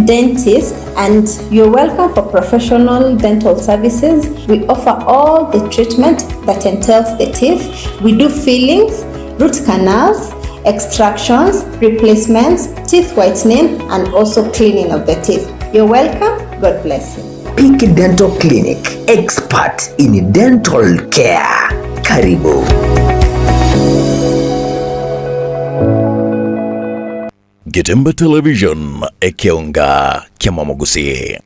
dentist and you're welcome for professional dental services. We offer all the treatment that entails the teeth. We do fillings, root canals, extractions, replacements, teeth whitening and also cleaning of the teeth. You're welcome. God bless you. Peak Dental Clinic, expert in dental care. Karibu. Getembe Television, ekeonga kia Mwamogusi.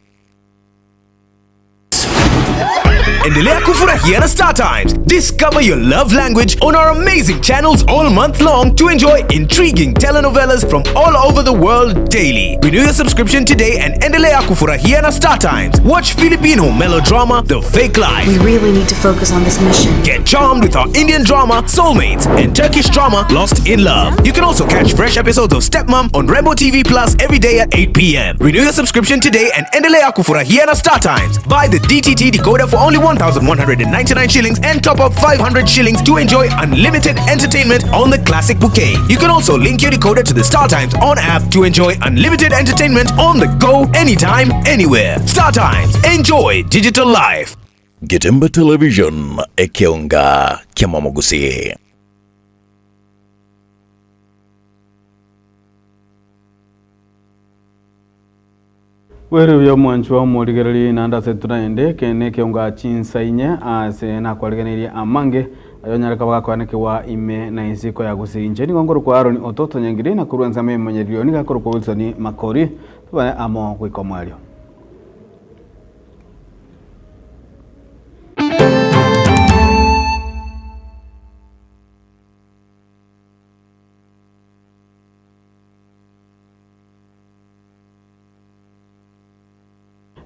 Endelea kufurahia na Star Times. Discover your love language on our amazing channels all month long to enjoy intriguing telenovelas from all over the world daily. Renew your subscription today and endelea kufurahia na Star Times. Watch Filipino melodrama The Fake Life. We really need to focus on this mission. Get charmed with our Indian drama Soulmates and Turkish drama Lost in Love. You can also catch fresh episodes of Stepmom on Rainbow TV Plus every day at 8 p.m. Renew your subscription today and endelea kufurahia na Star Times. Buy the DTT decoder for only 1,199 shillings and top up 500 shillings to enjoy unlimited entertainment on the classic bouquet. You can also link your decoder to the Star Times on app to enjoy unlimited entertainment on the go anytime, anywhere. Star Times, enjoy digital life. Getembe Television, ekeonga kia Mwamogusi. Bwere buya omwanchwa omorigereria naende ase toraende eke nekeonga chinsa inye ase nakwarigereirie amange ayonyare koba gakoanekigwa ime na isiko ya gusii. Inche nigo nkorokwa Aaron Ototo Nyangire na korwa ensemo y'omonyererio nigo akorokwa Wilson Makori tobane amo goika omoerio.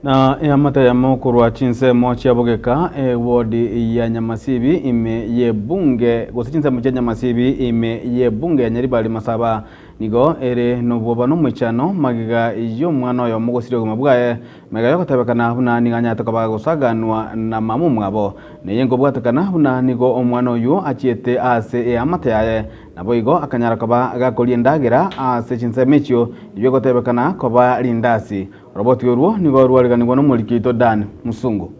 Na eamate eyemo korwa chinsemo chia bogeka ewodi ya Nyamasibi ime y'ebunge gose chinsemo chia Nyamasibi ime y'ebunge ya Nyaribari Masaba nigo ere nobwoba nomoichano magega y'omwana oyomo gosiria obogima bwaye magega yogotebekana buna nigo anyarete koba gosaganwa na mama omwabo. Neye nkobwatekana buna nigo omwana oyio achiete ase eamate yaye Naboigo akanyara koba gakoria endagera ase chinsemo echio, eyio egotebekana koba rindasi. Oroboti orwo nigo rwariganigwa nomoriki oito Dan Musungu.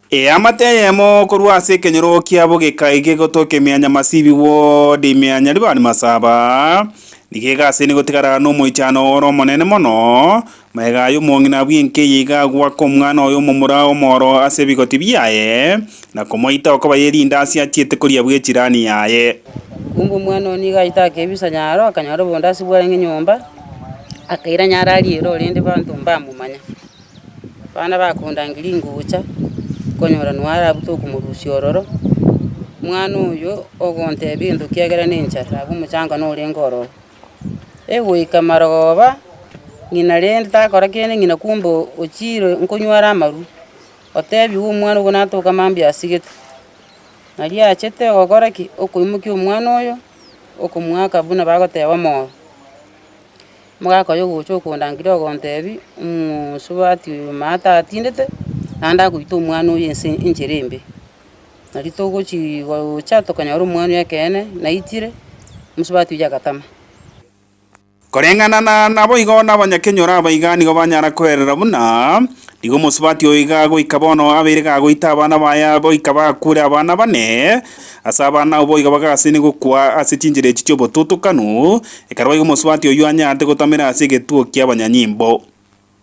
Eamate eyemo korwa ase ekenyoro kiabo gekaige gotoka emianya Masibi Ward ime ya Nyaribari Masaba, nigo egaseni gotigara nomoichano ore omonene mono, Magega y'omong'ina bw'enka eye iga agoaka omwana oye omomura omoro ase ebigoti biaye, na komoita okoba ye rindasi achiete koria bw'echirani yaye. Kumbe omwana oyo nigo achete akebisa nyaro, akanyora obondasi bwarenge nyomba, akaira nyaro aria ere orende banto mbamomanya. Abana bakondangeria ingocha, okonyora noyo arabute okomorusia ororo, omwana oyo ogontebia egento kiagera na enchara, abwo omochanga norenge ororo. Egoika marogoba, ng'ina rende takora kende ng'ina kumbe ochire nkonyware amarwa, otebiwe omwana ogo natoka mambia asigete. Naria achete ogokora ki? Okoimokia omwana oyo, okomoaka buna bagoteba omoro. Omogaka oyo ogocha okondangeria ogontebia, omosubati oyo maate atindete, naende agoita omwana oyo ense enchera embe. Nario togochi gocha tokanyora omwana oyo ekeene, naitire, omosubati oyio agatama. Koreng'ana na naboigo nabanyakenyoro abaiga nigo banyara koerera buna nigo omosubati oyo iga goika bono abeire gagoita abana baye goika bakure abana bane, ase abana abwo boigo bagasini gokwa ase chinchera echi chi'obotutukanu, ekero boigo omosubati oyio anyarete gotamera ase egetuo ki'abanyanyimbo.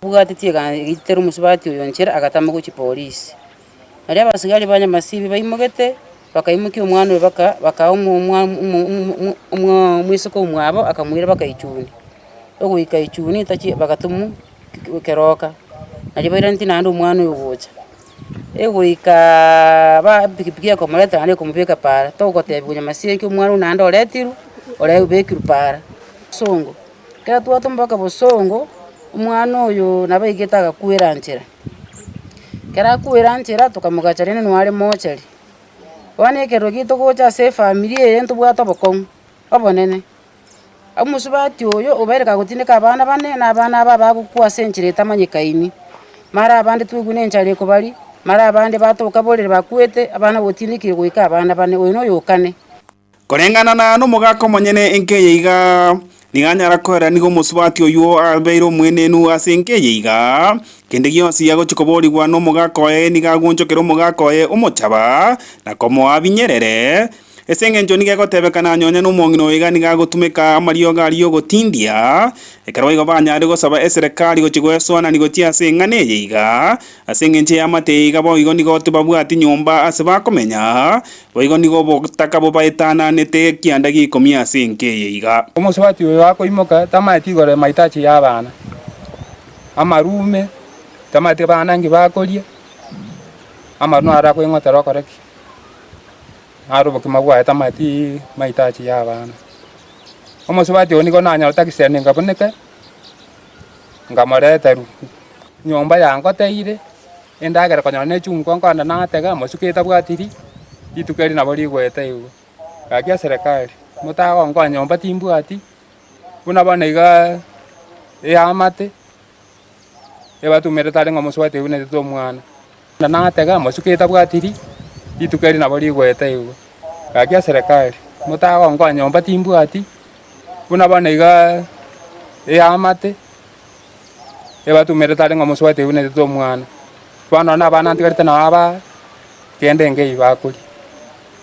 Bwatetie egaitera omosubati oyo nchera agatama gochia polisi. Nario abasigari ba Nyamasibi baimogete, bakaimokia omwana oyo baka bakaa omoiseke omwabo akamoira baka Ichuni. Ogoika Ichuni tachi bagatomwa keroka, nario bairaneti naende omwana oyo gocha. Egoikaaa ba epikipiki ekomoreta naende ekomobeka paara, togotebiwa Nyamasibi eki omwana oyo naende oretirwe, ore obekirwe paara. Bosongo, ekero twatoma mpaka bosongo. Omwana oyo nabo aigete agakwera nchera, ekero akwera nchera tokamogacha rende nonya are mochari. Bono ekero getogocha ase efamiri eye ntobwate obokong'u obonene, omosubati oyo obeire kagotindeka abana bane na abana aba abagokwa ase enchera etamanyekaini, mara abande twaigwa na enchara ekobaria, mara abande batoka borere bakwete, abana gotindekire goika abana bane, oyo noyo okane. Koreng'ana na nomogaka omonyene enka eye iga. Nigo anyara koera nigo omosubati oyio abeire omwenenu ase enka eye iga. Kende gionsi agochia koborigwa nomogaka oye nigo agwonchokera omogaka oye omochaba, na komoa binyerere. Ase engencho nigo egotebekana nonya nomong'ina oyo iga nigo agotumeka amariogo aria ogotindia, ekero igo banyare gosaba eserekari gochia goesoanani gochia ase eng'ana eye iga, ase engencho y'amate eye iga boigo nigo tibabwati nyomba ase bakomenya, boigo nigo obotaka bobaetananete ekianda gi'ikomi ase enka eye iga. Omosubati oyo akoimoka tamaeti igoro y'amahitaji y'abana, amarume, tamaeti abana nki bakoria, amaru naro akoing'otera okore ki? Naro obokima bwaye tamaeti mahitaji y'abana. Omosubati oyo nigo nanyorete accident nkabuneka, nkamoreterwa, nyomba yangoteire, endagera konyora ne echungu nkoenda natega, mosuke etabwatiri, rituko eri nabo rigoeta igo. Gaki eserekari, motagonkonya nyomba timbwati, buna bono igaa eamate, ebatumerete are ng'a omosubati oyio naetete omwana. Na natega mosuke etabwatiri, rituko eri nabo rigoeta igo. Gaki eserekari, motagonkonya nyomba timbwati, buna bono igaa eamate, ebatumerete are ng'a omosubati oyio naetete omwana. Bono nonye na abana ntigarete nabo aba, kende nkeiyo bakoria,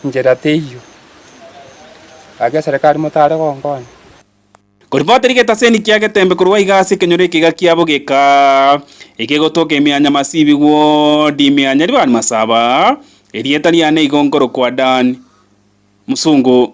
nchera teiyo. Gaki eserekari motare gonkonya. Koripoteri getaseni kia getembe korwa iga ase ekenyoro ekeiga kiabo geka ekegotoka emianya masibi wodi emianya ribani masaba erieta riane igo nkorokwa Dan Musungu.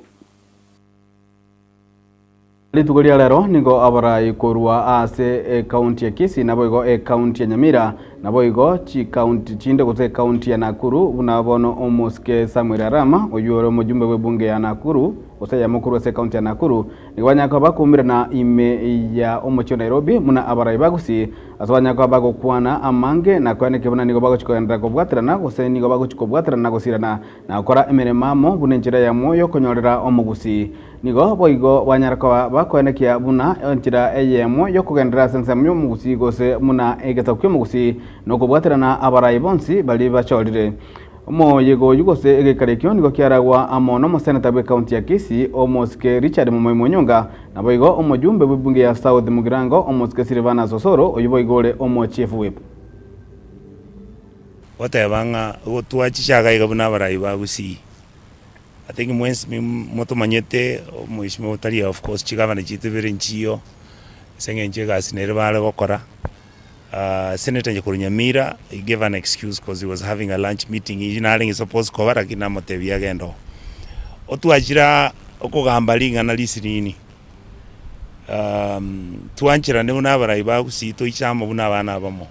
Rituko ria rero nigo abarai korwa ase ekaunti ya Kisii naboigo ekaunti ya Nyamira naboigo chikaunti chinde gose ekaunti ya Nakuru buna bono omosike Samuel Arama oyio ore omojumbe bw'ebunge ya Nakuru gose eyemo korwa ase ekaunti ya Nakuru Nigo banyare koba bakoumerana ime ya omochie o Nairobi buna abarai ba Gusii, ase banyare koba bagokwana amange na koenekia buna nigo bagochia kogenderera kobwaterana gose nigo bagochia kobwaterana na gosirana na gokora emeremo amo buna enchera eyemo yokonyorera omogusii. Nigo boigo banyare koba bakoenekia buna enchera eyemo yokogenderera ase ensemo y'omogusii gose buna egesaku ki'omogusii nokobwaterana abarai bonsi baria bachorire. Omoyega oyio gose egeikaro ekio nigo kiaragwa amo nomoseneta bw'ecounty ya Kisii, omosike Richard Momoi Munyunga, naboigo omojumbe bw'ebunge ya South Mugirango, omosike Silvanus Osoro, oyio boigo ore omo Chief Whip. Goteba ng'a gotwachicha iga buna abarai ba Gusii, I think mwensi motomanyete omheshimiwa otari of course chigavana chiaito ibere nchiyo, ase eng'encho egasi nere bare gokora. Senator Nyakoru Nyamira he gave an excuse cause he was having a lunch meeting eyio narenge suppose koba lakini namotebia agende oo. Otwachire aa okogamba ring'ana risinini twancherane buna abarai ba Gusii toiche amo buna abana abamo.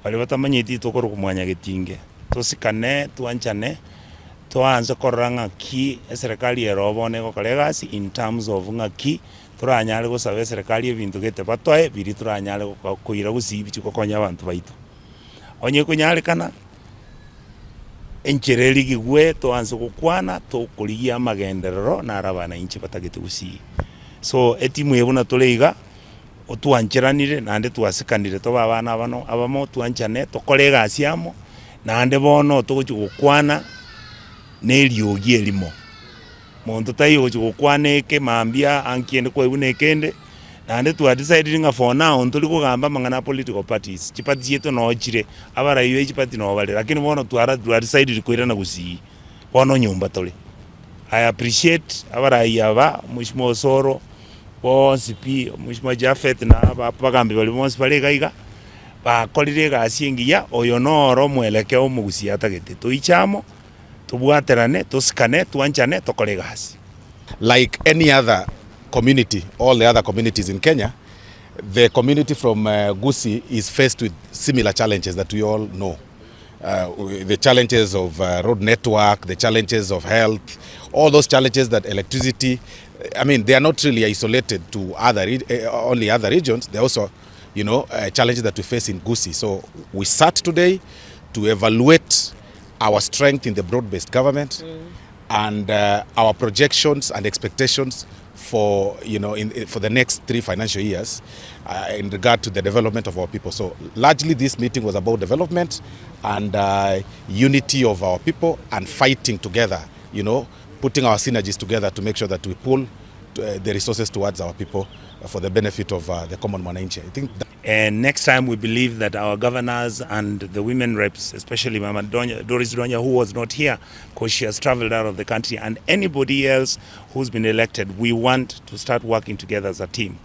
Baria batamanyeti tokorokwa mwanyagetinge, tosikane twanchane toanse korora ng'aki eserekari ere oo bono egokora egasi in terms of ng'aki Toranyare gosaba eserekari ebinto gete batoe biria toranyare koira gusii bichie gokonya abanto baito. Onye ekonyarekana, enchera erigigwe toanse gokwana tokorigia amagenderero naro abanainchi batagete gusii. So etimu eye buna tore iga, otwancheranire naende twasikanire tobe abana abano abamo twanchane tokore egasi amo, naende bono togochia gokwana na eriogi erimo. Monto taiyo ogochia gokwana eke mambia ankiende kwaigwa na ekende, naende twa decided ng'a for now ntori kogamba amang'ana a political parties, chiparty chiaito noo chire, abarai be chiparty noo bare, lakini bono twara twa decided koirana gusii, bono nyomba tore. I appreciate abarai aba, Mheshimiwa Osoro, bonsi pi, Mheshimiwa Japhet na aba abagambi baria bonsi bare iga iga, bakorire egasi engiya, oyo noro omwelekeo omogusii atagete, toiche amo. Tobwaterane, tosikane, twanchane, tokore egasi. Like any other community, all the other communities in Kenya, the community from Gusii is faced with similar challenges that we all know. The challenges of road network, the challenges of health, all those challenges that electricity, I mean, they are not really isolated to other, only other regions, they also, you know, challenges that we face in Gusii. So we sat today to evaluate our strength in the broad-based government and our projections and expectations for, you know, for the next 3 financial years in regard to the development of our people. So largely this meeting was about development and unity of our people and fighting together, you know, putting our synergies together to make sure that we pull the resources towards our people for the benefit of the common mwananchi. I think that. And next time we believe that our governors and the women reps, especially Mama Donya, Doris Donya, who was not here because she has traveled out of the country, and anybody else who's been elected, we want to start working together as a team.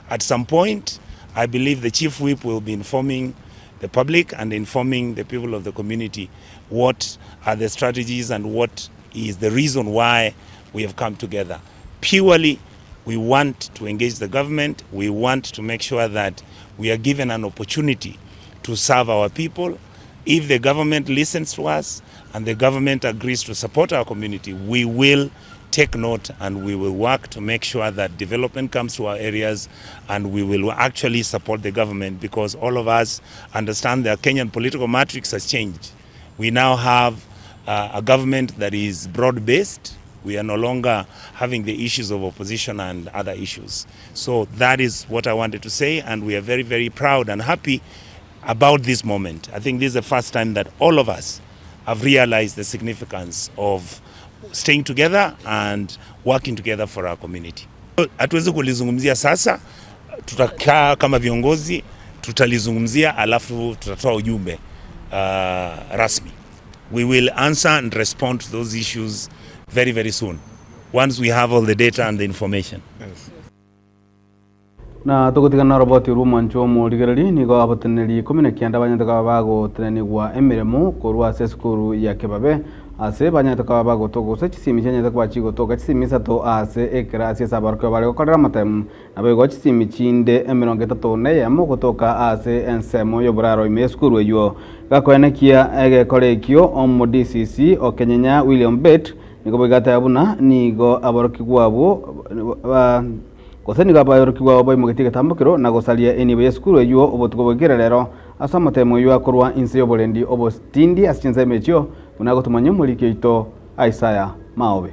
At some point, I believe the chief whip will be informing the public and informing the people of the community what are the strategies and what is the reason why we have come together. Purely, we want to engage the government. We want to make sure that we are given an opportunity to serve our people. If the government listens to us and the government agrees to support our community, we will take note and we will work to make sure that development comes to our areas and we will actually support the government because all of us understand the Kenyan political matrix has changed. We now have uh, a government that is broad-based. We are no longer having the issues of opposition and other issues. So that is what I wanted to say, and we are very, very proud and happy about this moment. I think this is the first time that all of us have realized the significance of staying together and working together for our community. Hatuwezi kulizungumzia sasa, tutakaa kama viongozi tutalizungumzia, alafu tutatoa ujumbe uh, rasmi. We will answer and respond to those issues very very soon once we have all the data and the information. Yes. Na togotigana na roboti orwo omwancho omorigereri nigo abateneneri ikomi na kianda banyarete koba bagotenenigwa emeremo korwa ase esukuru ya Kebabe ase banyarete koba bagotoka gose chisimi chianyarete koba chigotoka chisimi isato ase ekerasi ase abarokigwa bare gokorera amatemu naboigo chisimi chinde emerongo etato na eyemo gotoka ase ensemo y'oboraro ime y'esukuru eywo. Gakoenekia egekora ekio omo DCC o Kenyenya William Bett nigo boigo ateba buna nigo aborokigwa abwo ba Gose nigo abayorokigwa abo baimogetie egetambokero na gosaria enibo y'esukuru eyio obotuko bwa rero ase amatemo ayio akorwa inse y'oborendi obotindi ase chinsemo echio, buna agotomanyia omoriki oito Isaya Maobe.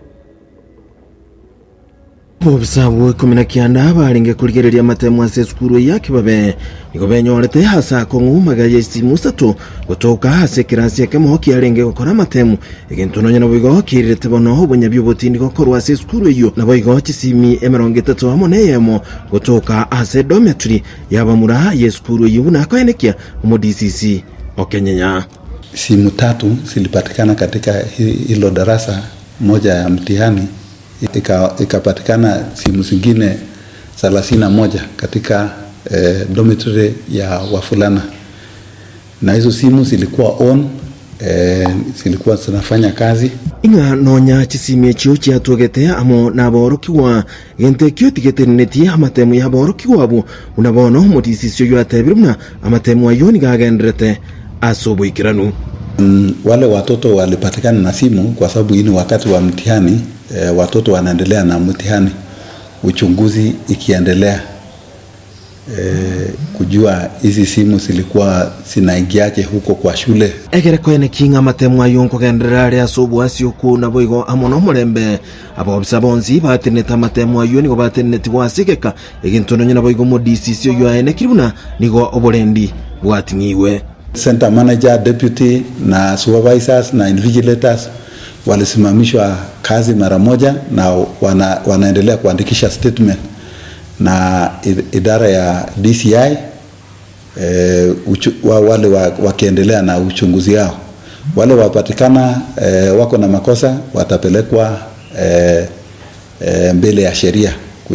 Abobisa abwo ikomi na kianda barenge korigereria amatemo ase esukuru eye ya Kibabe nigo benyorete ase akong'u magega y'esitimu isato gotoka ase ekerasi ekemo kiarenge gokora amatemu Egento nonya naboigo kiairerete bono obonyabi obotindi gokorwa ase esukuru eyio, naboigo chisimi emerongo etato amo neyemo gotoka ase dormitory y'abamura y'esukuru eyio buna akoenekia omo DCC okenyenya. Simu tatu zilipatikana katika hilo darasa moja ya mtihani, ikapatikana simu zingine 31 katika dormitory ya wavulana, na hizo simu zilikuwa on eh, zilikuwa zinafanya kazi. Ing'a nonya chisimi echio chiatwegete amo naborokigwa, gento ekio tigetenenetie amatemo y'aborokigwa abwo, buna bono omodisisi oyio atebire buna amatemo ayio nigo agendererete ase oboikeranu. Wale watoto walipatikana na simu kwa sababu hii ni wakati wa mtihani, eh, watoto wanaendelea na mtihani, uchunguzi ikiendelea eh, kujua hizi simu zilikuwa zinaingiaje huko kwa shule. Ekere koeneki ng'a amatemo ayio nkogenderera are ase oboasi okwo naboigo amo nomorembe. Abobisa bonsi batenenete amatemo ayio nigo batenenetigwe ase egeka, egento nonya naboigo omodisisi oyio aenekire buna nigo oborendi bwating'igwe. Center manager, deputy na supervisors na invigilators walisimamishwa kazi mara moja na wana, wanaendelea kuandikisha statement na idara ya DCI eh, uchu, wa, wale wa, wakiendelea na uchunguzi yao. Wale wapatikana eh, wako na makosa watapelekwa eh, eh, mbele ya sheria.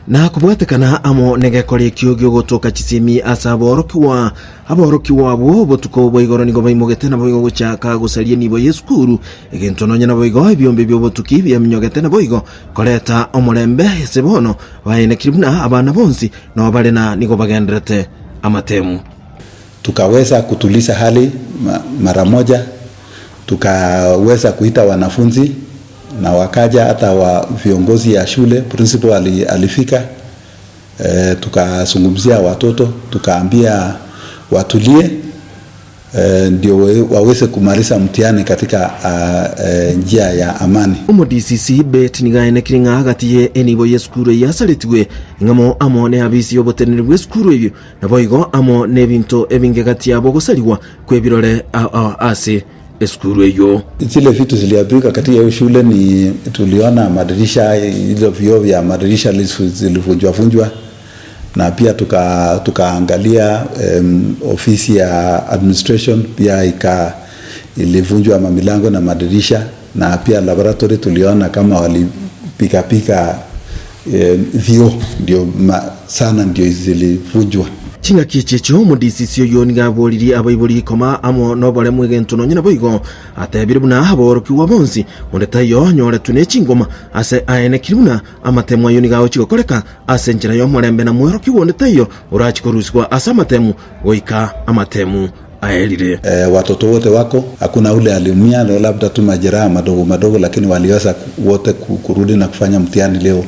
Na kobwatekana amo negekora ekio giogotoka chisemi ase aborokigwa, aborokigwa abwo obotuko bwa igoro nigo baimogete naboigo gochaka gosaria enibo y'esukuru, egento nonya naboigo ebiombe bi'obotuki biaminyogete naboigo koreta omorembe ase bono baenekire buna abana bonsi nao bare na nigo bagendererete amatemu. Tukaweza kutuliza hali mara moja, tukaweza kuita wanafunzi na wakaja hata wa viongozi ya shule, principal alifika. E, tukazungumzia watoto tukaambia watulie, e, ndio waweze kumaliza mtihani katika a, e, njia ya amani. Omo DCC Bett nigo aenekire ng'a agati ye enibo y'esukuru eyio asaretigwe ing'amo amo ne abisi y'oboteneneri bw'esukuru eyio naboigo amo nebinto ebinge gati yabo ogosarigwa kw'ebirore ao ao ase esukuru eyio. Zile vitu ziliharibika katika hiyo shule ni tuliona madirisha, hizo vioo vya madirisha zilivunjwa vunjwa, na pia tuka tukaangalia ofisi ya administration pia ika ilivunjwa mamilango na madirisha, na pia laboratory tuliona kama walipikapika vioo ndio sana ndio zilivunjwa. Ching'aki echi echio omodisisi oyio nigo aboririe abaibori koma amo noboremu egento nonya naboigo atebire buna aborokigwa bonsi onde taiyo onyoretwe ne chingoma ase aenekire buna amatemu ayio nigo agochia gokoreka ase enchera y'omorembe na mworokigwa onde taiyo orachie korusigwa ase amatemu goika amatemu aerire. Watoto wote wako, hakuna ule aliumia, labda tu majeraha madogo madogo, lakini waliweza wote kurudi na kufanya mtihani leo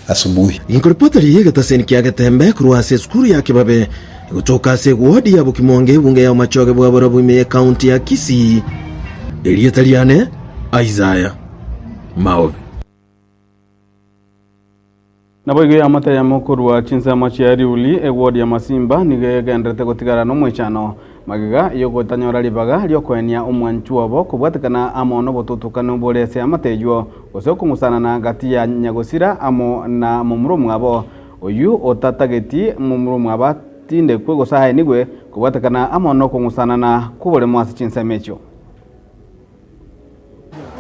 asubuhi. Inkoripoteri egetaseni kia Getembe korwa ase esukuru ya Kibabe egotoka ase ewodi ya Bokimonge ebunge ya Omachoge bwa Borabu ime y'Ekaunti ya Kisii. Erieta riane Isaiah Maobe. Naboigo eamate eyemo korwa chinsemo chia Riuli, ewodi ya Masimba, nigo egenderete gotigara nomoichano magega y'ogotanyora ribaga riokoenia omwanchwa obo kobwatekana amo nobotutukanu bore ase eamate eyio gose okong'usanana gati ya nyagosira amo na momura omwabo oyio otatageti momura omwabo atindekwe gose aenigwe kobwatekana amo nokong'usanana kw'oboremo ase chinsemo echio.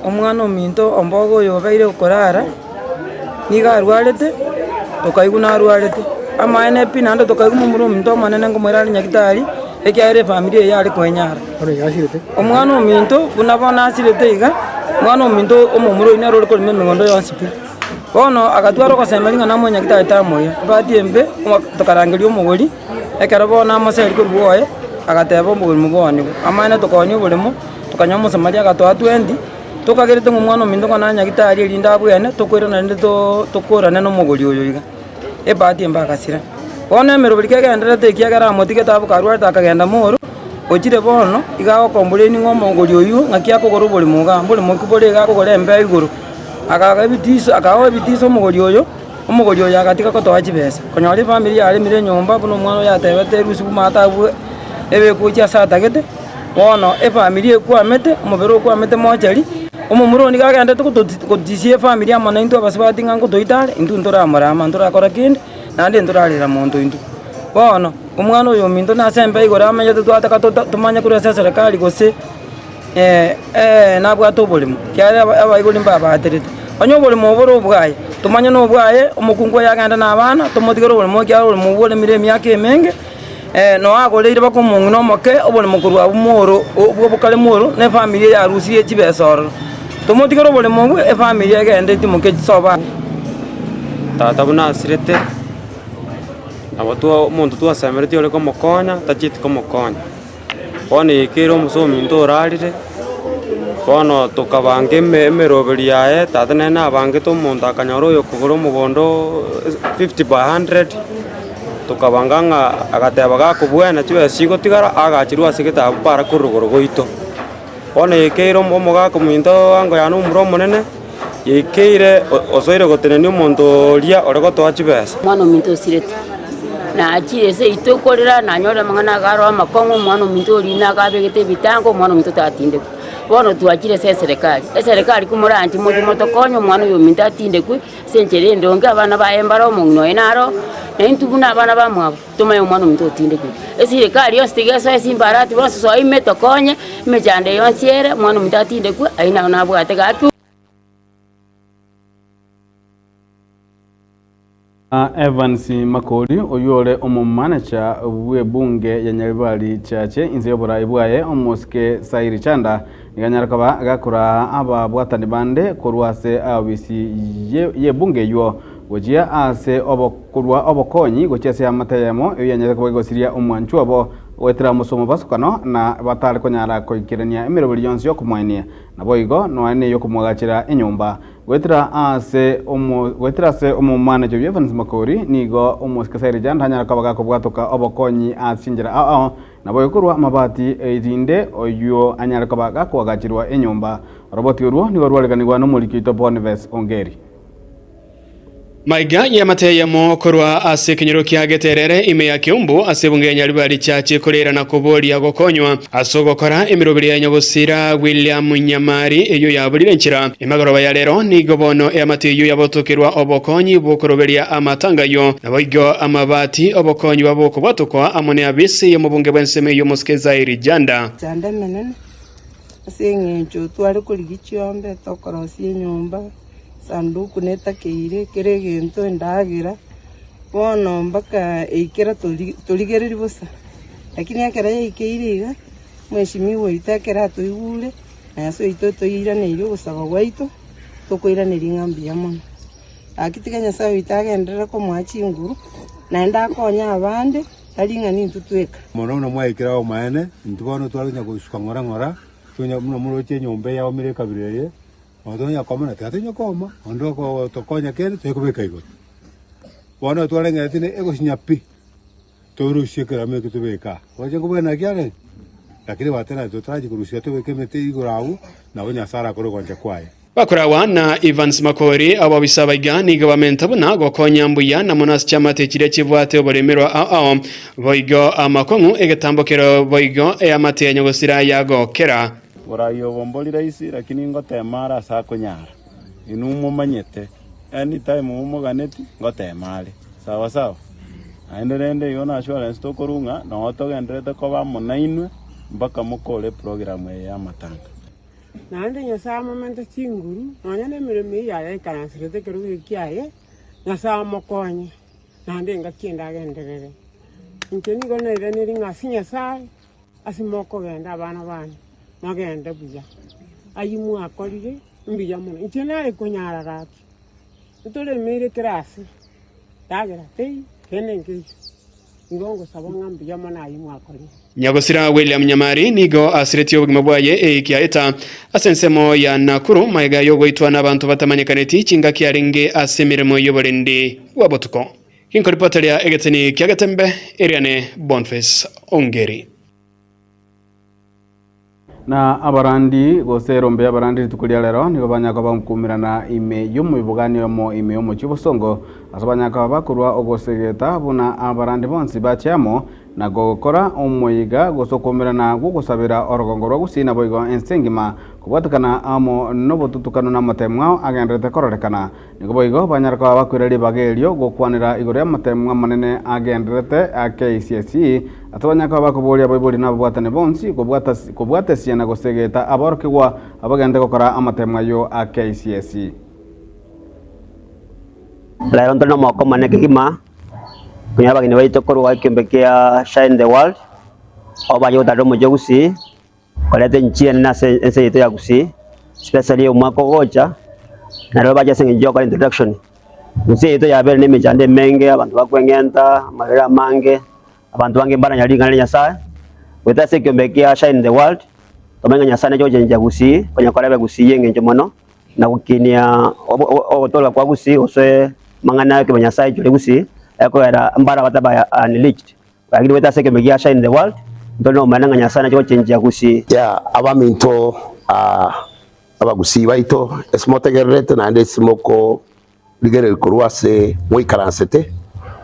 Omwana ominto omboga oyo obeire okorara, nigo arwarete, tokaigwa narwarete. Amaene pi naende tokaigwa momura ominto omonene nkomoira are nyagitari, ekiagera efamiri eye yare koenyara. Omwana ominto buna bono asirete iga, omwana ominto omomura oyio nere ore korema emegondo yonsi pi. Bono agatwara ogosemeria ng'a namoe nyagitari tamoira, ebahati embe, tokarangeria omogori, ekero bono amoseria korwa bwoye, agateba oboremo bwaonigwe. Amaene tokaonia oboremo. Tokanyora omosamaria agatoa twendi, tokagerete ng'a omwana ominto ng'a nanyagitari erinde abwene, tokoirana rende tokorane nomogori oyo iga. Ebahati embe agasira. Bono emeroberi kegendererete ekiagera amotigete abwo karwarete akagenda moro, ochire bono, iga agokomplain ng'a omogori oywo ng'aki akogora oboremo igaa, mboremo ki bore iga akogora embeo igoro. Akaga ebitiso akaoa ebitiso omogori oyo, omogori oyo agatiga kotoa chibesa. Konyora efamiri yaremire enyomba buna omwana oyo atebete erusiwu maate abwo ebekwe gochia ase atagete. Bono efamiri ekwamete, omobere okwamete mochari, omomura oo nigo agenderete gotisia efamiri amo naintwe abasubati ng'a ngotoita are, intwe ntoramorama ntorakora kende, naende ntorarera monto intwe. Bono, omwana oyo ominto nase embe igoro amenyete twataka tota tomanye korwa ase eserekari gose nabwate oboremo, ekiagera abaibori mbabaterete. Onye oboremo obo bore obwaye, tomanye na obwaye, omokungu oye agende na abana, tomotigere oboremo ekiagera oboremo obwo boremire emiaka emenge. Noa agoreire baka omong'ina omoke oboremo korwa abwo mworo, obwo bokare mworo, na efamiri eye yarusirie chibesa ororo. Tomotigere oboremo obwo, efamiri egende etimoke chisobo abwo. Tata buna asirete, nabo twa omonto twasemeretie ore komokonya, tachieti komokonya. Bono ekeire omosa ominto orarire, bono tokabanga eme emeroberi yaye, tata nere nabangete omonto akanyora oyokogora omogondo 50 by 100, tokabanga ng'a agateba gakobwena chibesa chigotigara agachirwe ase getabu para korwa rogoro goito. Bono ekeire omo omogaka ominto ango yane omomura omonene, yaikeire osoire gotenenia omonto oria ore gotoa chibesa. Omwana ominto osirete, nachire seito korera, nanyora amang'ana iga aro amakong'u, omwana ominto oria nigo abegete ebitango, omwana ominto tatindekwa. Bono twachire ase eserekari, eserekari komoranche moche motokonye omwana oyo ominto atindekwe, ase enchera endonge abana baye mbare omong'ina oye naro, na intwe buna abana bamwabo, tomanye omwana ominto otindekwe. Eserekari yonsi tiga esoe ase imbarati bonsi soa ime tokonye, emechando eye yonsi ere, omwana ominto atindekwe, ayio naro nabwate gaki. Evans Makori, oyio ore omomanecha bw'ebunge ya Nyaribari Chache inse y'oborai bwaye omosike Sairi Chanda, nigo anyare koba gakoraa ababwatani bande korwa ase ofisi y'ebunge eyio gochia ase korwa obokonyi gochia ase eamate eyemo eyio yanyarete koba gegosiria omwanchwa obo goetera omosomo basukano na batare konyara koikerania emeroberi yonsi y'okomoenia naboigo nonya neyokomoagachera enyomba. Goetera ase omo goetera ase omomanager oyio Evans Makori nigo omosike Sairija ntanyara koba gakobwatoka obokonyi ase chinchera ao ao naboigo korwa amabati erinde oyio anyare koba gakoagachirwa enyomba. Oroboti orwo nigo rwareganigwa nomoriki oito Boniface Ongeri. Maiga y'amate eyemo korwa ase ekenyoro kia Geterere ime ya Kiumbu ase ebunge ya Nyaribari chiachie koreera na koboria gokonywa ase ogokora emeroberi ya nyagosira William Nyamari eyio yaburire enchera. Emagoroba ya rero nigo bono eamate eyio yabotokerwa obokonyi bw'okoroberia amatanga ayio naboigo amabati obokonyi bwabokobwatokwa amo neabisi y'omobunge bw'ensemo eyio Omosike Zairi Janda. Emechando emenene ase eng'encho tware korigia chiombe tokorosia enyomba. Esanduku netakeire kera egento endagera, bono mpaka eikera tori torigereria bosa. Lakini ekero yaikeire iga, mweshimiwa oito ekero atoigure, na Nyasae oito otoiraneirie ogosaba gwaito, tokoiraneria ng'a mbuya mono. Gaki tiga Nyasae oito agenderere komoa chinguru, naende akonye abande, tari ng'a nintwe tweka. Mono buna mwaikire obomaene, intwe bono tware konya gosuka ng'ora ng'ora, tonya buna moroche enyomba eye yaomire ekabira eye, Bono tonya koma na tiga tonya koma, onde ogotokonya kende tonya kobeka igoro. Bono twarengereretie ne egosinya pi, torusie ekerama ekio tobeke aa. Roche nkobwene naki arenge? Lakini gwateba totarachi korusia tobeke emete igoro agwo, nabo Nyasae arakore ogoancha kwaye. Bakoragwa na Evans Makori, ababisa abaiga nigo bamenta buna gokonya mbuya na mono ase chiamate chiria chibwate oboremerwa ao ao, boigo amakong'u egetambo kero boigo eamate ya nyagosira yagokera. Borai obo mbori rahisi lakini ngotema are ase akonyara. Inwe momanyete anytime momoganeti ngotema are. Sawa sawa? Naende rende igo na assurance tokorwa ng'a noo togendererete koba amo nainwe mpaka mokore eprogram eye y'amatanga. Naende Nyasae amomente chinguru, nonya nemeremo eyio yaye aikaransirete ekerogo eke kiaye, Nyasae amokonye, naende engaki ende agenderere. Inche nigo nairaneri ng'a ase Nyasae. Ase mokogenda abana bane, mogende buya. Ayio mwakorire mbuya mono. Inche nare konyara gaki, ntoremeire kera ase, ndagera teiyo, kende nkeiyo. Igo ngosaba ng'a mbuya mono ayio mwakorire. Nyagosira William Nyamari nigo asiretie obogima bwaye eiki aeta ase ensemo ya Nakuru magega y'ogoitwa n'abanto batamanyekaneti chingaki arenge ase emeremo y'oborendi bwa botuko. Ginkoripoteria egeteni kia Getembe, Eriane Bonface Ongeri. Na abarandi, gose erombe y'abarandi rituko ria rero, nigo banyara koba bakumirana ime y'omoibogani oyomo ime y'omochie obosongo, ase banyara koba bakorua ogosegeta buna abarandi bonsi bache amo, na gokora omoyega gose okoumerana gw'ogosabera orogongo rwa Gusii naboigo ense engima, kobwatekana amo nobotutukanu na amatemwa agendererete kororekana. Nigo boigo banyare koba bakoira ribaga erio gokwanera igoro y'amatemwa amanene agendererete a KCSE, ase banyare koba bakoboria abaibori na ababwatani bonsi kobwatesia na gosegeta aborokigwa abagende gokora amatemwa ayio a KCSE. Rero ntore nomogoko omonene kegima konyora abageni baito korwa ekeombe kia Shine the World, abwo baye gotarera omochie o Gusii, koreta enchiri enene ase ense yaito ya Gusii, especially omwaka ogocha, nario bache ase eng'encho ya gokora introduction. Gusii yaito yabere na emechando emenge, abanto bakweng'enta, amarwaire amange, abanto bange mbaranyare ring'ana ria Nyasaye, goetera ase ekeombe kia Shine the World, tomanye ng'a Nyasaye nache gochenchia Gusii, konya koreba Gusii ya eng'encho mono, na gokinia ogotooreka kwa Gusii gose amang'ana ya ekemanyasae chore Gusii, ekogera mbare abataba unreached. Lakini goetera ase ekeombe gia Shine the World, ntore nobomaene ng'a Nyasae nache gochenchia Gusii. Yeah, abaminto ah, abagusii baito, ase motegererete naende ase mokorigereria korwa ase moikaransete,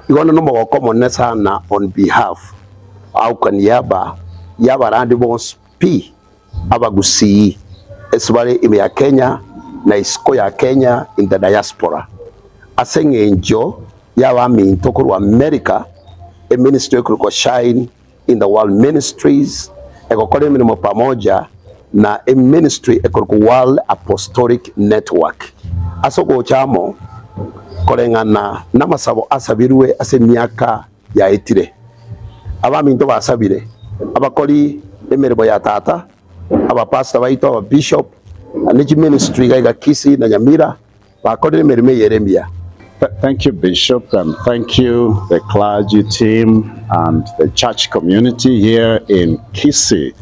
igo onde nomogoko omonene sana on behalf au kwa niaba y'abarandi bonsi pi abagusii ase bare ime ya Kenya na isiko ya Kenya in the diaspora ase eng'encho y'abaminto korwa America, eministry ekorokwa Shine in the World Ministries egokora emeremo pamoja na eministry ekorokwa World Apostolic Network. Ase ogocha amo koreng'ana namasabo asabirwe ase emiaka yaetire, abaminto basabire, abakori emeremo ya Tata, abapastor baito, ababishop, ne chiministry iga iga Kisii na Nyamira, bakorire emeremo eye ere emiya. Thank you, Bishop, and thank you, the clergy team and the church community here in Kisii.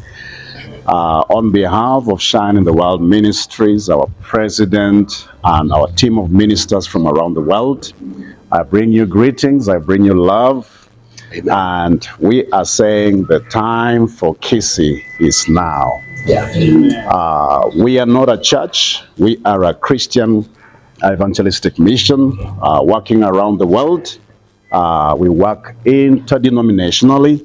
On behalf of Shine in the World Ministries, our president and our team of ministers from around the world, I bring you greetings, I bring you love, Amen. And we are saying the time for Kisii is now. Yeah. We are not a church, we are a Christian evangelistic mission, uh, working around the world. Uh, we work interdenominationally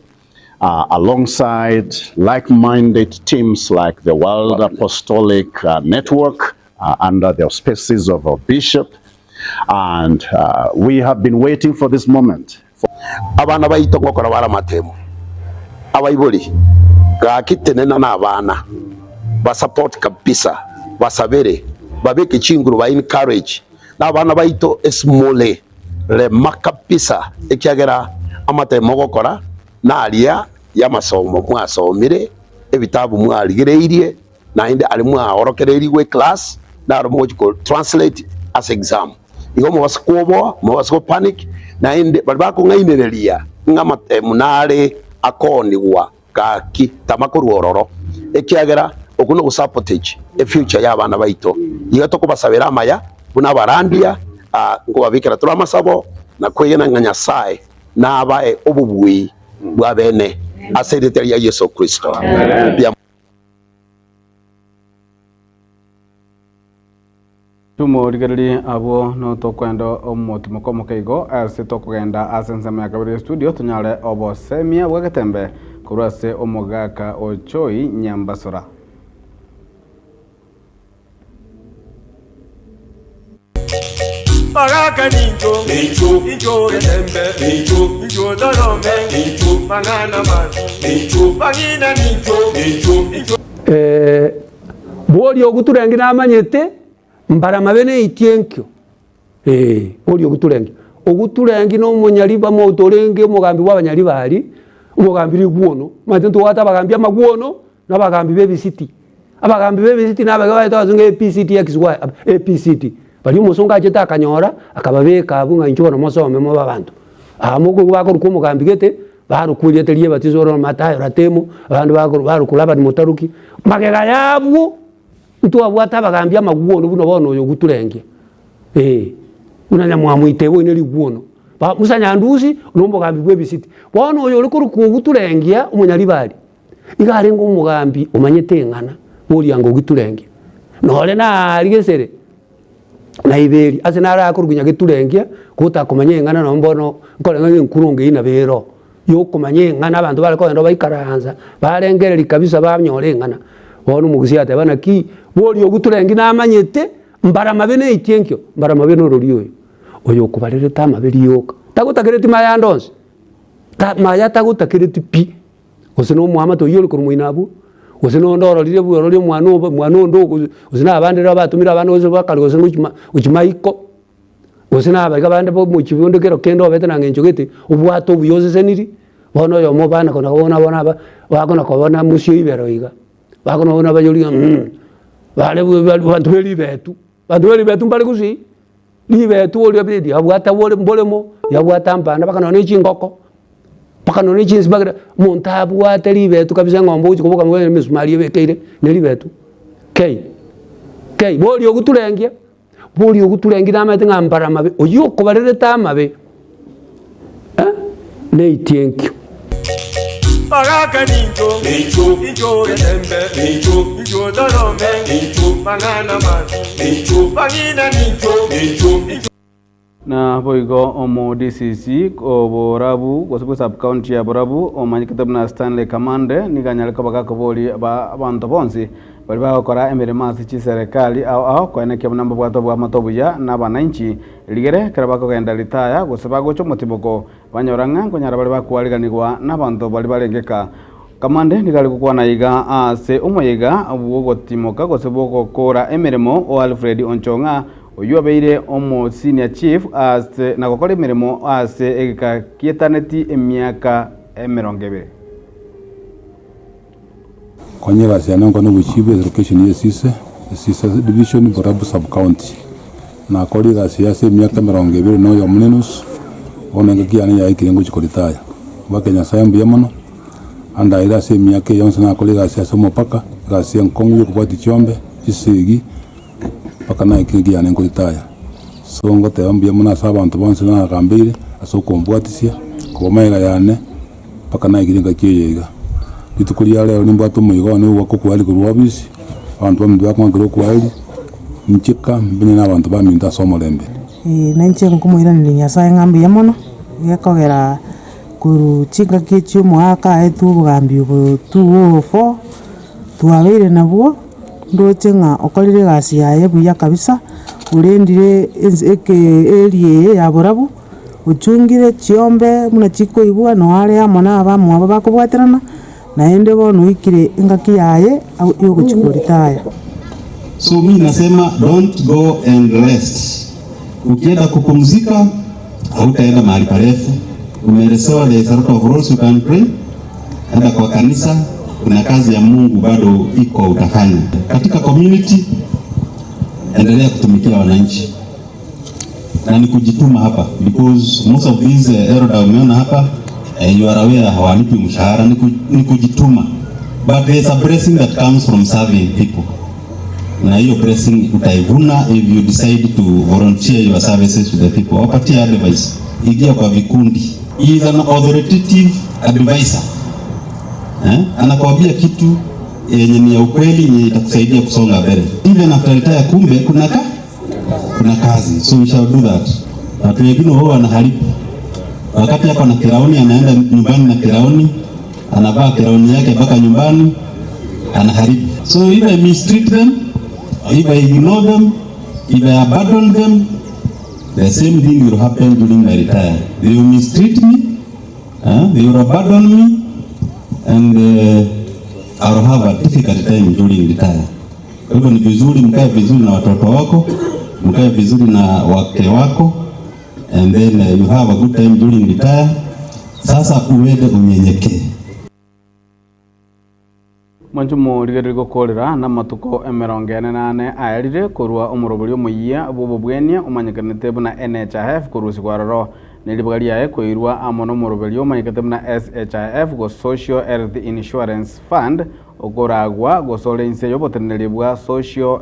uh, alongside like-minded teams like the World Apostolic uh, Network uh, under the auspices of our bishop. And uh, we have been waiting for this moment. Abana baito ngokora bare amatemo. Abaibori, gaki tenena na abana, ba support kabisa, basabere, babeke chinguru, ba encourage. Na abana baito esimole, rema kabisa, ekiagera amatemo ogokora naria y'amasomo mwasomire, ebitabu mwarigereirie, naende aria mwaorokereirigwe eclass, naro mogochi ko translate ase exam. Igo mobase kwoboa, mobase go panic, naende baria bakong'ainereria ng'a amatemu nare akoonigwa gaki tama korwa ororo, ekiagera okwo nogosabotage efuture ya abana baito. Iga tokobasabera amaya buna abarandia, nkobabekera tore amasabo na kwegena ng'a Nyasae nabae obobui bwa bene ase erieta ria Yeso Kristo. Mbuya. Tumorigererie abwo notokwenda omotimoko omoke igo ase tokogenda ase ensemo ya kabere y'estudio tonyare obosemia bw'egetembe korwa ase omogaka Ochoi Nyambasora. Bagaka nincho, nincho, nincho getembe, nincho, nincho torome, nincho, mang'ana mabi, nincho, bang'ina nincho, nincho, nincho. Eh, boria oguturengi namanyete, mbaramabe neitie enkio. Eh, boria oguturengi. Oguturengi na omonyariba moto orenge omogambi bwa abanyaribari, omogambi rigwono. Omanyete ntobwate abagambi amagwono, na abagambi ba ebisiti. Abagambi ba ebisiti na abake baete abasongo APCT XY, APCT. Baria omosongo achete akanyora, akababeka abwo ng'a inchuo bono mosome mobe abanto. Aa mokoigwa bakorokwa omogambi gete, barokwa erieta ria ebatiso oro Mathayo Ratemo, abande bakoro barokwa Laban Motaruki, magega yabwo, ntwabwate abagambi amagwono buna bono oyo oguturengia, eh, buna Nyamwamu oito oine rigwono. Ba Musa Nyandusi, na omogambi bwa ebisiti. Bono oyo ore korokwa oguturengia omonyaribari, iga arenge omogambi omanyete eng'ana, boriango ogiturengia. Nore naaaria gesere. na iberi, ase naro akorokwa nyageturengia, gotakomanya eng'ana nonye bono nkoreng'a ng'a enkurunga eyio nabo ero, yokomanya eng'ana abanto bare kogenda baikaransa, barengereria kabisa banyora eng'ana. Bono omogusii ateba naki, boria oguturengi namanyete, mbara mabe neitie enkio, mbara mabe norori oyo, oyo okobarerete amabe rioka, tagotakereti maya ande onsi, ta maya tagotakereti pi. Gose na omoamate oyio ore korwa moino abwo, gose na onde ororire buna ororire omwana obo omwana onde ogo gose na abande rero batomire abana gose bakare gose gochi ma gochi maiko, gose na abaiga bande ba omochie bonde kero kende obete na ng'encho gete, obwate obuya oseseniri, bono oyomo obana kona kobona bono aba bakona kobona mosio ibero iga, bakona kobona bayori ng'a mh, bare abanto be ribetu, abanto be ribetu mbare gusii, ribetu oria riabwate bore mboremo, riabwate ambana mpaka nonye na chingoko. Mpaka nonya chinsibagera, omonto abwate ribetu kabisa eng'ombe ogochia koboka mono emesumari ebekeire ne ribetu kei kei boria ogoturengia, boria ogoturengia namanyete ng'a mbare amabe, oyio okobarerete amabe eh, neitie enkio. Bagaka nincho, nincho, nincho getembe, nincho, nincho torome, nincho, mang'ana mabi, nincho, bang'ina nincho, nincho, nincho. Naboigo omo DCC o Borabu gose bwe sub county ya Borabu omanyekete buna Stanley Kamande nigo anyare koba gakoboria ba abanto bonsi baria bagokora emeremo ase chiserekari ao ao koenekia buna mbabwate oboamate obuya na abananchi rigere ekero bakogenda ritaya gose bagocha omotimoko banyora ng'a nkonyara bare bakoariganigwa nabanto baria barenge ka Kamande nigo are gokwana iga ase omoyega bw'ogotimoka gose bw'ogokora emeremo o Alfred Onchong'a oyio obeire omo senior chief ase na gokora emeremo ase egeka gietaneti emiaka emerongo ebere. Konya egasi yane nkone obochief ase location ya Esise, Esise division, Borabu sub county. Nakorire egasi eye ase emiaka emerongo ebere na oyomo na enusu, bono engaki yane yaikire ngochia koretire. Mbake Nyasaye mbuya mono, andaire ase emiaka eye yonsi nakora egasi ase omopaka, egasi enkong'u ya okobwatia chiombe, chisegi, mpaka naikire engaki yane nkoretire. So ngoteba mbuya mono ase abanto bonsi nagambeire, ase okombwatisia, koba magega yane. Mpaka naikire engaki eye iga. Rituko ria rero nimbwate omoigo one ogoaka okwaeri korwa ofisi, abanto baminto bakong'akera okwaeri, Nchika mbenye nabanto baminto ase omorembe. Ee, nainche nkomoiraneria Nyasae ng'a mbuya mono, gekogera korwa chingaki echio omogaka aetwe obogambi obo 2004, twabeire nabwo, ndoche ng'a okorire egasi yaye buya kabisa, orendire ense eke area eye ya borabu, ochungire chiombe buna chikoigwa noo are amo na abamwabo bakobwaterana, naende bono oikire engaki yaye ya ogochia koritaya. So mi nasema don't go and rest. Ukienda kupumzika hautaenda mahali parefu. Umeelezewa there is a lot of roles you can play. Enda kwa kanisa, kuna kazi ya Mungu bado iko utafanya. Katika community, endelea kutumikia wananchi na ni kujituma hapa because most of these elder umeona hapa you are aware hawalipi mshahara, ni kujituma but there is a blessing that comes from serving people, na hiyo blessing utaivuna if you decide to volunteer your services to the people. Wapatie advice, ingia kwa vikundi. He is an authoritative advisor eh? Anakuambia kitu yenye ni ya ukweli yenye itakusaidia kusonga mbele even after retire. Kumbe kuna ka kuna kazi, so we shall do that. Watu wengine wao wanaharibu wakati ako na kirauni, anaenda nyumbani na kirauni, anavaa kirauni yake mpaka nyumbani, anaharibu. So if I mistreat them, if I ignore them, if I abandon them, the same thing will happen during my retire. They will mistreat me, they will abandon me, and I will have a difficult time during retire. Kwa hivyo ni vizuri mkae vizuri na watoto wako, mkae vizuri na wake wako, and then you have a good time during retire. Sasa uende unyenyekee. Mwanche omorigereria gokorera namatuko emerongo ene na ane aerire korwa omorobori omoyia bw'obobwenia omanyekanete buna NHIF korusigwa aroro na ribaga riaye koirwa amo na omoroberi omanyekete buna SHIF gose Social Health Insurance Fund okoragwa gose ore inse y'oboteneneri bwa Social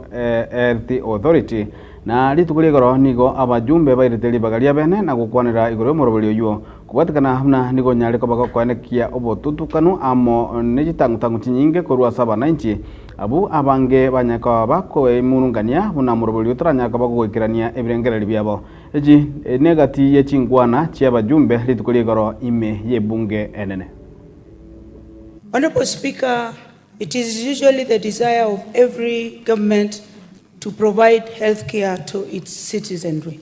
Health Authority. Na rituko ria igoro nigo abajumbe bairete ribaga ria bene na gokwanera igoro y'omoroberi oyio Kobwatekana buna nigo onyare koba gokoenekia obotutukanu amo ne chitang'u-tang'u chinyinge korwa ase abanainchi, abwo abange banyare koba bakoemurungania buna omorobori otaranyare koba gogoikerania ebirengererio biabo. Echi negati ye chinkwana chi'abajumbe rituko ria igoro ime y'ebunge enene. Honourable Speaker, it is usually the desire of every government to provide health care to its citizenry.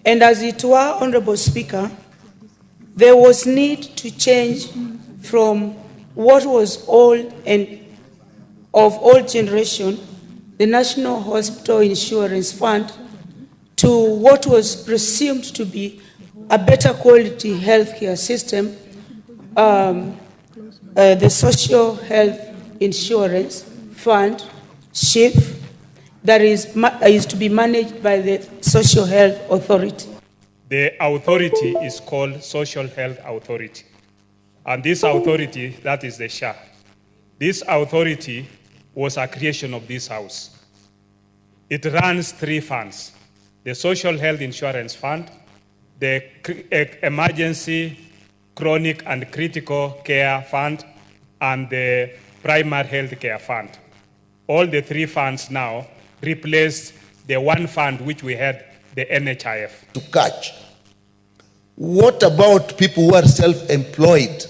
And as it were, Honorable Speaker, there was need to change from what was old and of old generation, the National Hospital Insurance Fund, to what was presumed to be a better quality healthcare system, the Social Health Insurance Fund, SHIF, that is to be managed by the Social Health Authority. The authority is called Social Health Authority. And this authority, that is the SHA. This authority was a creation of this house. It runs three funds: the Social Health Insurance Fund, the Emergency Chronic and Critical Care Fund, and the Primary Health Care Fund. All the three funds now replace the one fund which we had, the NHIF. To catch. What about people who are self-employed?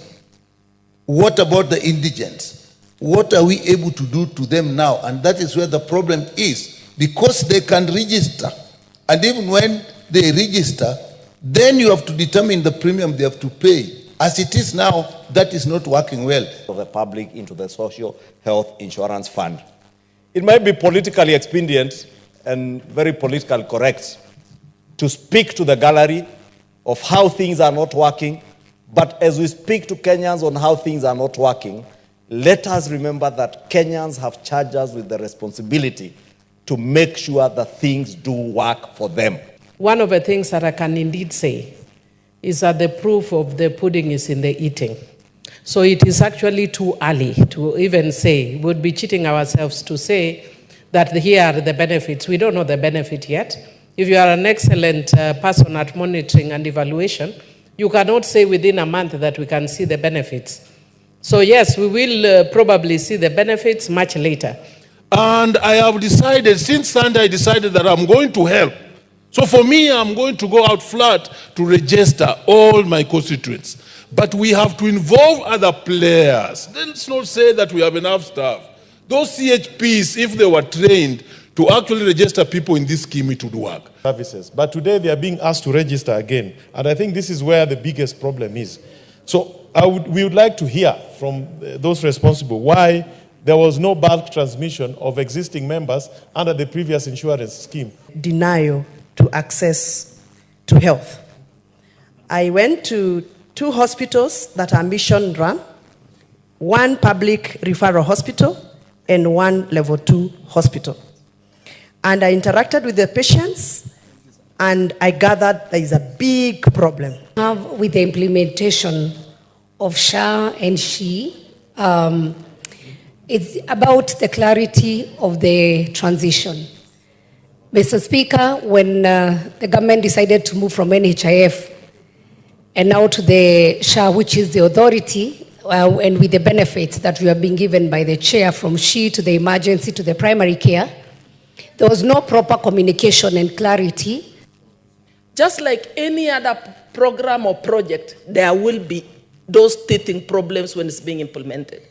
What about the indigents? What are we able to do to them now? And that is where the problem is, because they can register. And even when they register, then you have to determine the premium they have to pay. As it is now, that is not working well. Of the public into the Social Health Insurance Fund. It might be politically expedient and very politically correct to speak to the gallery of how things are not working, but as we speak to Kenyans on how things are not working, let us remember that Kenyans have charged us with the responsibility to make sure that things do work for them. One of the things that I can indeed say is that the proof of the pudding is in the eating. So it is actually too early to even say, we would be cheating ourselves to say that here are the benefits. We don't know the benefit yet. If you are an excellent person at monitoring and evaluation, you cannot say within a month that we can see the benefits. So yes, we will probably see the benefits much later. And I have decided, since Sunday I decided that I'm going to help. So for me, I'm going to go out flat to register all my constituents. But we have to involve other players. Let's not say that we have enough staff. Those CHPs, if they were trained to actually register people in this scheme, it would work. Services. But today they are being asked to register again. And I think this is where the biggest problem is. So we would like to hear from those responsible why there was no bulk transmission of existing members under the previous insurance scheme. Denial to access to health. I went to 2 hospitals that are mission run, 1 public referral hospital and 1 level 2 hospital. And I interacted with the patients and I gathered there is a big problem. With the implementation of SHA and SHE, it's about the clarity of the transition. Mr. Speaker, when the government decided to move from NHIF and now to the SHA, which is the authority, and with the benefits that we are being given by the chair from SHE to the emergency to the primary care, there was no proper communication and clarity. Just like any other program or project, there will be those teething problems when it's being implemented.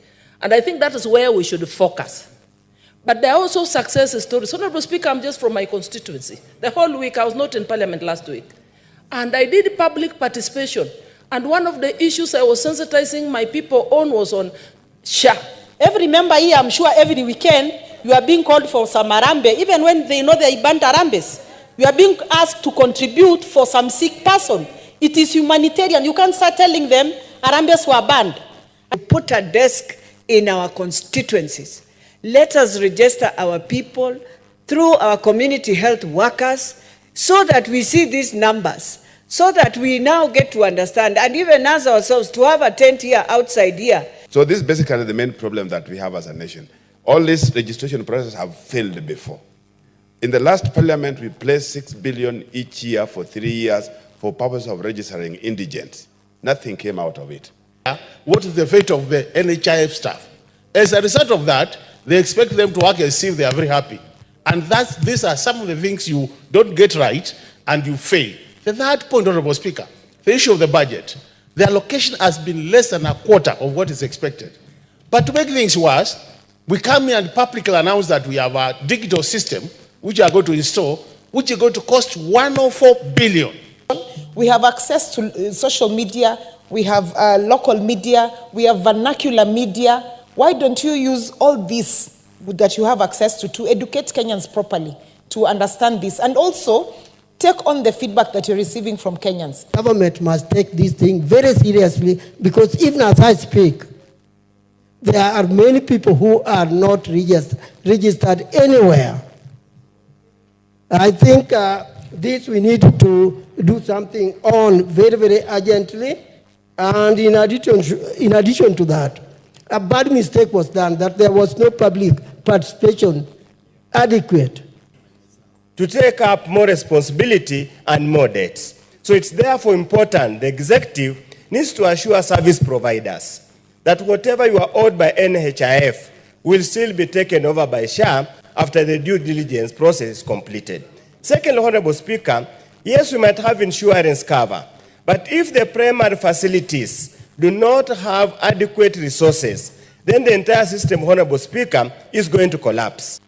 And I think that is where we should focus. But there are also success stories. Honorable Speaker, I'm just from my constituency. The whole week, I was not in Parliament last week. And I did public participation. And one of the issues I was sensitizing my people on was on SHA. Every member here, I'm sure every weekend, you are being called for some arambe, even when they know they banned arambes. You are being asked to contribute for some sick person. It is humanitarian. You can't start telling them arambes were banned. Put a desk in our constituencies. Let us register our people through our community health workers so that we see these numbers, so that we now get to understand, and even us ourselves, to have a tent here outside here. So this is basically the main problem that we have as a nation. All these registration processes have failed before. In the last parliament, we placed $6 billion each year for 3 years for purpose of registering indigents. Nothing came out of it. What is the fate of the NHIF staff? As a result of that, they expect them to work as if they are very happy. And these are some of the things you don't get right and you fail. The third point, Honorable Speaker, the issue of the budget. The allocation has been less than a quarter of what is expected. But to make things worse, we come here and publicly announce that we have a digital system which we are going to install, which is going to cost 104 billion. We have access to social media, we have local media, we have vernacular media. Why don't you use all this that you have access to educate Kenyans properly, to understand this, and also take on the feedback that you're receiving from Kenyans. Government must take this thing very seriously, because even as I speak, there are many people who are not registered anywhere. I think this we need to do something on very, very urgently. And in addition to that, a bad mistake was done that there was no public participation adequate. To take up more responsibility and more debts. So it's therefore important the executive needs to assure service providers that whatever you are owed by NHIF will still be taken over by SHA after the due diligence process is completed. Secondly, Honorable Speaker, yes, we might have insurance cover, but if the primary facilities do not have adequate resources, then the entire system, Honorable Speaker, is going to collapse.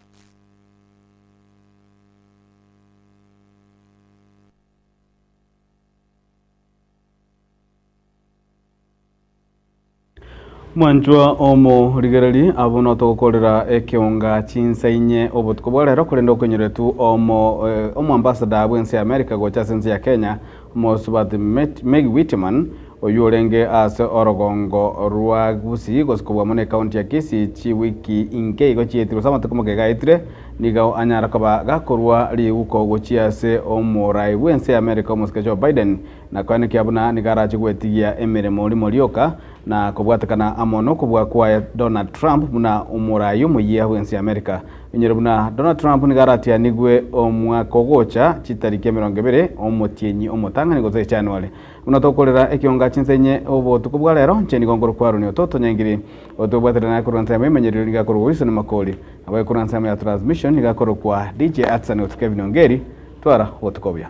Mwanchwa omo rigereri abo notogokorera ekeonga chinsa inye obotuko bwa rero korenda okonyoretu omo omo ambassador bwense ya America gocha sense ya Kenya Mosubati Meg Whitman oyurenge ase orogongo rwa Gusii gosikobwa mone county ya Kisii chiwiki inke igo chietire samatuko mokegaitire Nigo anyara koba gakorua riguko gochia ase omorai bw'ense ya America omosike Joe Biden na koenekia buna nigo arache gwetigia emeremo rimo rioka na kobwatekana amo nokobua kwaye Donald Trump buna omorai omoyia bw'ense ya America. Inyore buna Donald Trump nigo aratianigwe omwaka ogocha chitariki 20 omotienyi omotang'ani gose January. Buna tokorera ekionga chinsa inye obotuko bwa rero, inche nigo nkorokwa Aroni Ototo Nyangiri, otobwaterera naye korwa ensemo y'emenyerero nigo akorokwa Wilson Makori, naboigo korwa ensemo ya transmission nigo akorokwa DJ Atsan gose Kevin Ongeri, twara obotuko obuya.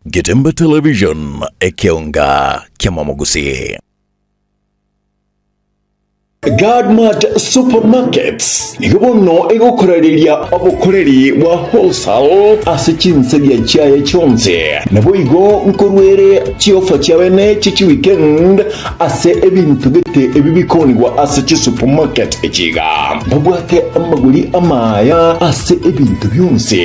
Getembe Television, ekeonga ki'amamogusii. Guardmart Supermarkets nigo bono egokorareria obokoreri bwa wholesale ase chinseria chiaye chionsi. Naboigo nkorwere chiofa chiabene chie chiweekend ase ebinto gete ebi bikonigwa ase chisupermarket echi iga. Mbabwate amagori amaya ase ebinto bionsi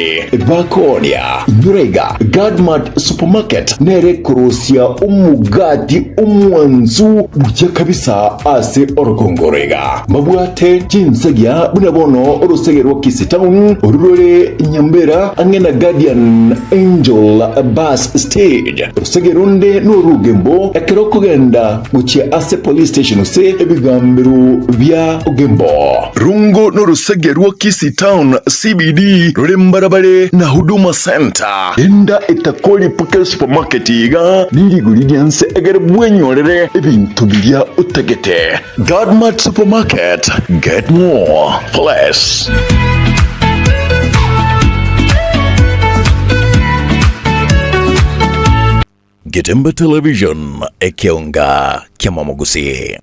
bakoonia. Inyora iga, Guardmart Supermarket nere ekorosia omogati omwansu buya kabisa ase orogongo oro iga. Mbabwate chinsagia buna bono orosege rwa Kisii Town, oru rore Nyambera ang'e na Guardian Angel Bus Stage. Orosege ronde noru'Ogembo ekero okogenda gochia ase police station gose ebigambero bia Ogembo. Rongo norosege rwa Kisii Town CBD rore mbarabare na Huduma Centre. Enda etakori Pocket Supermarket iga nerigori ri'ense egere bwenyorere ebinto biria otagete. Godmart Supermarket, get more for less. Getembe Television, ekeonga ki'amamogusii.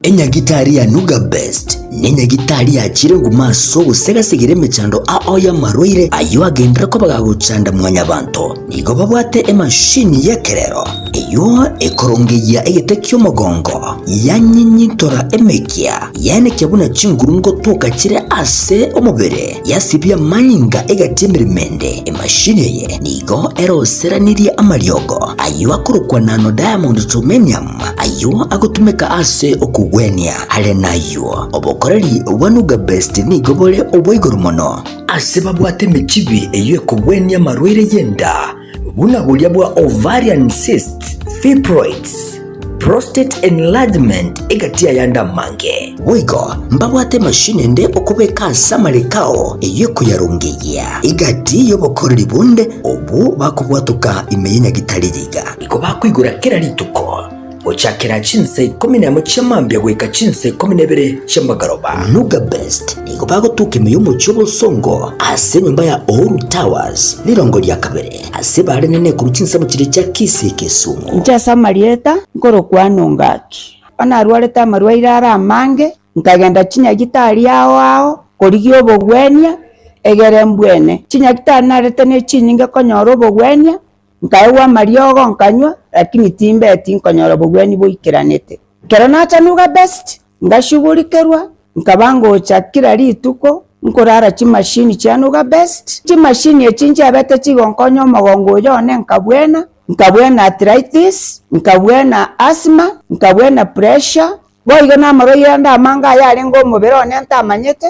Enyagitari ya Nuga Best nenyagitari yachire nguma ase ogosegasegera emechando ao y'amarwaire ayio agenderere koba gagochanda mwanyabanto. Nigo babwate emashini y'ekerero eyio ekorongeyia egete ki'omogongo, yanyinyintora emekia, yaenekia buna chinguru ngotoka chire ase omobere, yasibia amanyinga egati emeremo ende. Emashini eye nigo eroseranirie amariogo ayio akorokwa nano diamond germanium, Ayio agotumeka ase okogwenia. Are nayio, obokoreri bwa Nuga Best nigo bore obwa igoro mono. Ase babwate emechibi eyio ekogwenia amarwaire y'enda, buna boria bwa ovarian cysts, fibroids, prostate enlargement egati y'ayande amange. Boigo mbabwate emashini ende okobeka ase amareko ao eyio ekoyarongeyia egati y'obokoreri bonde obwo bakobwatoka ime y'enyagitari yiga. Nigo bakoigora kera rituko, gochakera chinsa ikomi nemo chia mambia goika chinsa ikomi na ibere chia magoroba. Nuga Best nigo bagotoka ime y'omochie obosongo ase enyomba ya Uhuru Towers, rirongo ria kabere, ase bare nene korwa chinsemo chiria chia Kisii Kisumu. Inche ase amarieta nkorokwa Nongaki. Bono narwarete amarwaire are amange, nkagenda chinyagitari ao ao korigia obogwenia, egere mbwene. Chinyagitari narete ne chinyinge konyora obogwenia, Nkaegwa amariogo nkanywa, lakini timbeti nkonyora obogwenia boikeranete. Ekero nacha Nuga Best, ngashugurikerwa, nkaba ngocha kera rituko nkorara chimashini chia Nuga Best. Chimashini echi nchiabete chigonkonya omogongo oyo one nkabwena, nkabwena arthritis, nkabwena asthma, nkabwena pressure, boigo namarwaire ande amange ayarenge omobere one ntamanyete.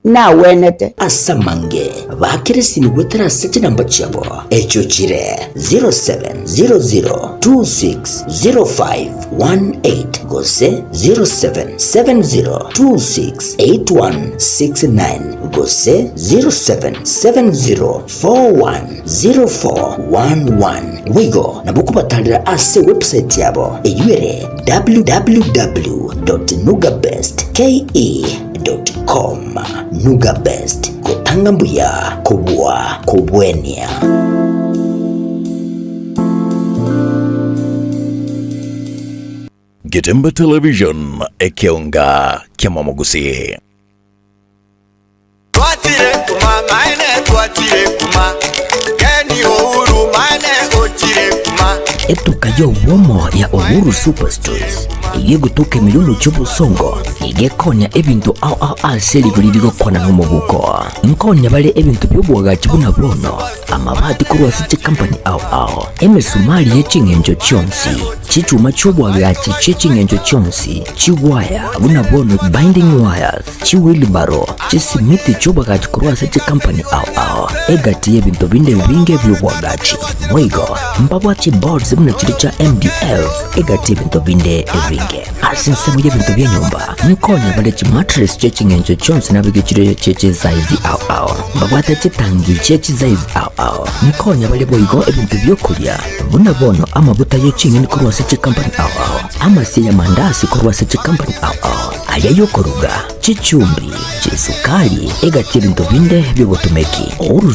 Nagwenete. Ase amange baakere esimi goetera ase chinamba chiabo, echio chire 0700260518 gose 0770268169 gose 0770410411. Boigo nabo okobatarera ase ewebsite yabo eyio ere www.nugabestke. Com. Nuga Best, gotanga mbuya kobua kobwenia. Getembe Television, ekeonga ki'amamogusii. Twachire kuma maene twachire kuma Ken Uhuru maene ochire kuma. Etuka y'obwomo ya Uhuru Superstores eyio egotoka ime y'omochie obosongo nigo ekonya ebinto ao ao ase rigori rigokwana n'omobuko. Nkonya bare ebinto bi'oboagachi buna bono, amabati korwa ase chikampani ao ao, emesumari ye ching'encho chionsi, chichuma chi'oboagachi chie ching'encho chionsi, chigwaya buna bono binding wires, chiwheelbarrow, chisimiti chi'oboagachi korwa ase chikampani ao ao, egati y'ebinto binde ebinge bi'oboagachi. Boigo mbabwate chiboards buna chiria chia MDF, egati y'ebinto binde ebinge. Ase ensemo y'ebinto bi'enyomba, nkonya bare chimattress chie ching'encho chionsi nabeke chire chie chisaizi ao ao. Mbabwate chitangi chie chisaizi ao ao. Nkonya bare boigo ebinto bi'okoria, buna bono amabuta ye ching'eni korwa ase chikampani ao ao, amasie y'amandasi korwa ase chikampani ao ao, aria y'okoruga, chichumbi, chisukari, egati y'ebinto binde bi'obotomeki.